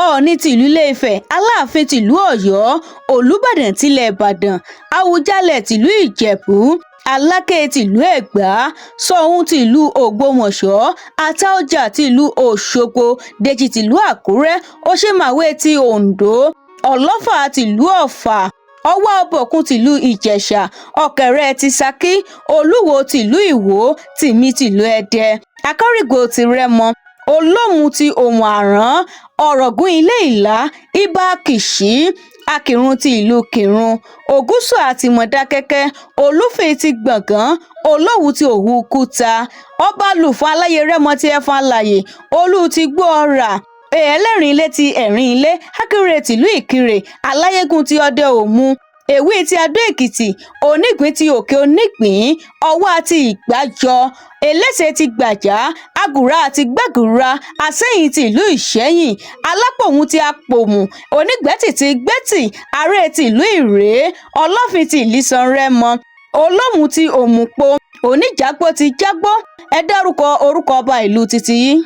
Ọọ̀ni tìlú Ilé-Ifẹ̀, Aláàfin tìlú Ọ̀yọ́, Olùbàdàn tilẹ̀ Ìbàdàn, Àwùjalẹ̀ tìlú Ìjẹ̀bú, Aláké tìlú Ẹ̀gbá, Sóun tìlú Ògbómọ̀ṣọ́, Àtaọ́jà tìlú Òṣogbo, Dèjì tìlú Àkúrẹ́, Òṣemàwé ti Oǹdó, Ọlọ́fà tìlú Ọ̀fà, Ọwá Ọbọ̀kun tìlú Ìjẹ̀ṣà, Ọ̀kẹ́rẹ́ ti Saki, Olúwo tìlú Ìwó, Tìmì tìlú Ẹdẹ, Akárìgbò ti Rẹ́mọ, Olówu ti Òmù-àrán, Ọ̀ràngún Ilé-ìlá, Ìbà Kìṣí, Akírun ti ìlú Kírun, Ògúnṣúà ti Mọdákẹ́kẹ́, Olúfin ti Gbọ̀ngàn, Olówu ti Òwu Kúta, Ọbalùfọ̀n Aláyé-Rẹ́mọ ti Ẹfọ̀n Alààyè, Olú ti Igbóọrà, Ẹlẹ́rìn Ilé ti Ẹ̀rín Ilé, Akire tìlú Ìkirè, Aláyégún ti Ọdẹ Òmu, Èwí ti Adó-Èkìtì, Onígbín ti Òkè Onígbín, Ọwá ti Ìgbàjọ, Elése ti Gbàjá, Àgùrá ti Gbàgùrà, Àsẹ́yìn ti ìlú Ìsẹ́yìn, Alápòmù ti Àpòmù, Onígbẹ́tì ti Gbẹ́tì, Aré ti ìlú Ìrèé, Ọlọ́fin ti Ìlísàn-Rẹ́mọ, Olówu ti Òmùpó, Oníjàgbó ti Jágbó. Ẹ dárúkọ orúkọ ọba ìlú tiyín.